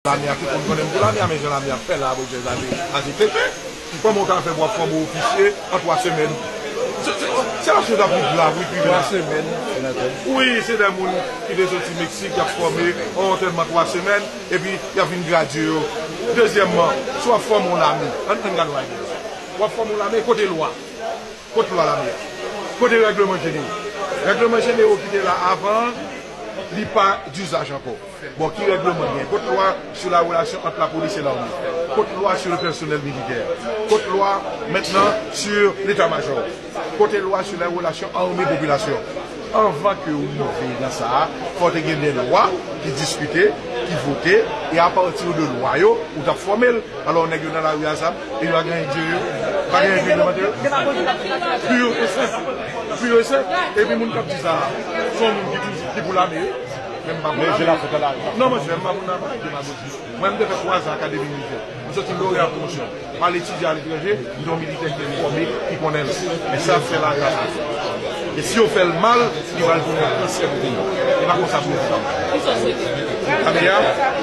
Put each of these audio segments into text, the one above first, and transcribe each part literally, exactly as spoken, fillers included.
Lame a, tout moun konnen m pou lame a, men jan lame a ap fè la, apre plizyè lane, a se tenten. Kòman w ka fè pou w ap fòme ofisye an twa semèn? Se, se, se la chose la plus grave, wi, pi. Twa semèn, senatè. Wi, se de moun ki te soti Meksik, y ap fòme an sèlman twa semèn, epi y ap vin gradye yo. Dezyèmman, si w ap fòme yon lame, ann, ann gade w a w ap fòme yon lame, kote lwa? Kot lwa lame a? Kote règleman jenero? Règleman jenero ki te la avan, li pa dizaj ankò. Bon, ki règleman gen? Kot lwa sur la relation entre la police et l'armée? Kot lwa sur le personnel militaire? Kot lwa maintenant sur l'état-major? Kote lwa sur la relation armée-population? Anvan ke ou rive nan sa a, fò te gen de lwa ki diskite, ki vote, e apati de lwa yo, ou t ap fòme l. Alò, nèg yo nan lari a zam, e yo pa gen diri yo, pa gen enplimante yo. Pur e senp. Pur e senp. Epi moun k ap di sa a, se yon moun ki pou, ki pou lame, wi. Men m pa pou lame. Non, monchè, m pa pou nan pale demagoji. Mwen, m te fè twa zan akademi militè. M soti loreya pwomosyon. M al etidye aletranje, m te yon militè ki enfòme, ki konnen l. Men sa y ap fè la, y ap fè. E si yo fè l mal, li pral tounen yon kansè pou peyi. E pa konsa pou yo fè sa. Lame a,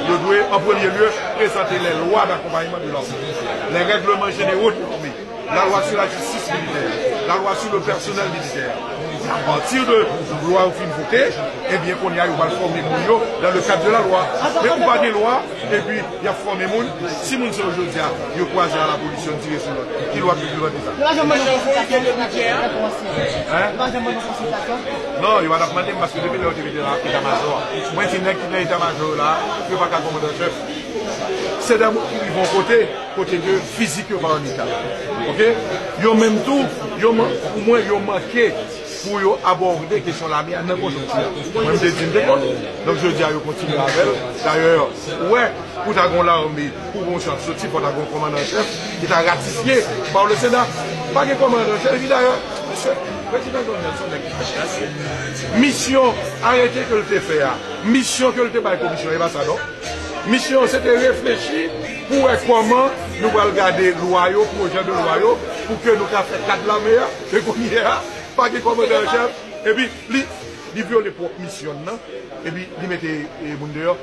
yo dwe, an premye lye, prezante les lois d'accompagnement de l'armée. Les règlements généraux de l'armée. La loi sur la justice militaire. La loi sur le personnel militaire. Apati de lwa yo fin vote, ebyen, kounye a, yo pral fòme moun yo dans le cadre de la loi. Men ou pa gen lwa, epi y ap fòme moun. Si moun sa yo jodi a, yo kwaze a lapolis, yo tire sou lòt. Ki lwa ki pou mande sa? Yo pa janm mande yon konsiltasyon, Senatè? Hein? Yo pa janm mande yon konsiltasyon? Non, yo pa t ap mande m paske depi lè yo te mete la eta majò a. Mwen di nèg ki nan eta majò yo la, yo pa ka kòmandan chèf. Se de moun ki rive yon kote, kote ke fizik yo pa an eta. Oke? Yo menm tou, yo man-, pou mwen, yo manke pou yo abòde kesyon lame a nan konjonkti a. Mwen, m te di m te kont. Donk, jodi a, yo kontinye avè l. Dayè, ou wè, pou ta gen yon lame, pou yon chèf soti, fò ta gen yon kòmandan an chèf ki ta ratifye pa le Sena. Pa gen kòmandan an chèf, epi dayè, mesye, prezidan Jovenel se yon nèg ki fè chase. Misyon, arete ke l te fè a, misyon ke l te bay komisyon, e pa sa, non. Misyon an, se te reflechi pou wè kòman nou pral gade lwa yo, pwojè de lwa yo, pou ke nou ka fè kad lame a. E kounye a, pa gen kòmandan an chèf, epi li, li vyole pwòp misyon l nan, epi li mete, e, moun deyò.